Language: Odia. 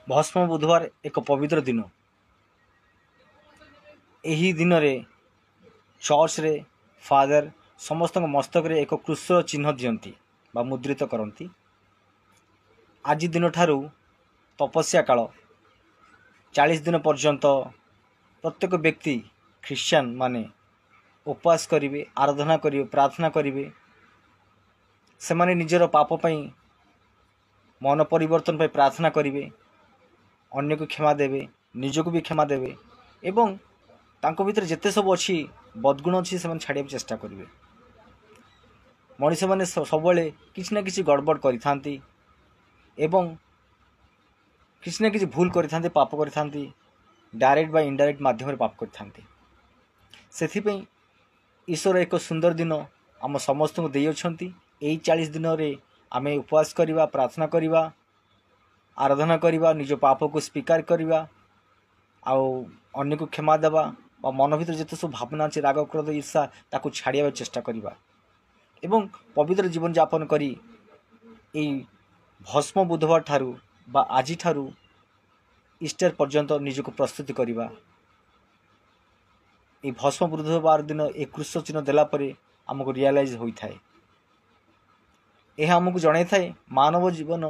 ଭସ୍ମ ବୁଧବାର ଏକ ପବିତ୍ର ଦିନ। ଏହି ଦିନରେ ଚର୍ଚ୍ଚରେ ଫାଦର ସମସ୍ତଙ୍କ ମସ୍ତକରେ ଏକ କ୍ରୁଶର ଚିହ୍ନ ଦିଅନ୍ତି ବା ମୁଦ୍ରିତ କରନ୍ତି। ଆଜି ଦିନଠାରୁ ତପସ୍ୟା କାଳ 40 ଦିନ ପର୍ଯ୍ୟନ୍ତ ପ୍ରତ୍ୟେକ ବ୍ୟକ୍ତି ଖ୍ରୀଷ୍ଟିଆନ ମାନେ ଉପବାସ କରିବେ, ଆରାଧନା କରିବେ, ପ୍ରାର୍ଥନା କରିବେ। ସେମାନେ ନିଜର ପାପ ପାଇଁ, ମନ ପରିବର୍ତ୍ତନ ପାଇଁ ପ୍ରାର୍ଥନା କରିବେ, ଅନ୍ୟକୁ କ୍ଷମା ଦେବେ, ନିଜକୁ ବି କ୍ଷମା ଦେବେ ଏବଂ ତାଙ୍କ ଭିତରେ ଯେତେ ସବୁ ଅଛି ବଦଗୁଣ ଅଛି, ସେମାନେ ଛାଡ଼ିବାକୁ ଚେଷ୍ଟା କରିବେ। ମଣିଷମାନେ ସବୁବେଳେ କିଛି ନା କିଛି ଗଡ଼ବଡ଼ କରିଥାନ୍ତି ଏବଂ କିଛି ନା କିଛି ଭୁଲ କରିଥାନ୍ତି, ପାପ କରିଥାନ୍ତି, ଡାଇରେକ୍ଟ ବା ଇନଡାଇରେକ୍ଟ ମାଧ୍ୟମରେ ପାପ କରିଥାନ୍ତି। ସେଥିପାଇଁ ଈଶ୍ୱର ଏକ ସୁନ୍ଦର ଦିନ ଆମ ସମସ୍ତଙ୍କୁ ଦେଇଅଛନ୍ତି। ଏଇ 40 ଦିନରେ ଆମେ ଉପବାସ କରିବା, ପ୍ରାର୍ଥନା କରିବା, ଆରାଧନା କରିବା, ନିଜ ପାପକୁ ସ୍ୱୀକାର କରିବା ଆଉ ଅନ୍ୟକୁ କ୍ଷମା ଦେବା ବା ମନ ଭିତରେ ଯେତେ ସବୁ ଭାବନା ଅଛି, ରାଗ, କ୍ରୋଧ, ଈର୍ଷା, ତାକୁ ଛାଡ଼ିବାକୁ ଚେଷ୍ଟା କରିବା ଏବଂ ପବିତ୍ର ଜୀବନଯାପନ କରି ଏଇ ଭସ୍ମ ବୁଧବାର ଠାରୁ ବା ଆଜିଠାରୁ ଇଷ୍ଟର ପର୍ଯ୍ୟନ୍ତ ନିଜକୁ ପ୍ରସ୍ତୁତି କରିବା। ଏଇ ଭସ୍ମ ବୁଧବାର ଦିନ ଏ କ୍ରୁଶ ଚିହ୍ନ ଦେଲା ପରେ ଆମକୁ ରିଆଲାଇଜ୍ ହୋଇଥାଏ। ଏହା ଆମକୁ ଜଣାଇଥାଏ ମାନବ ଜୀବନ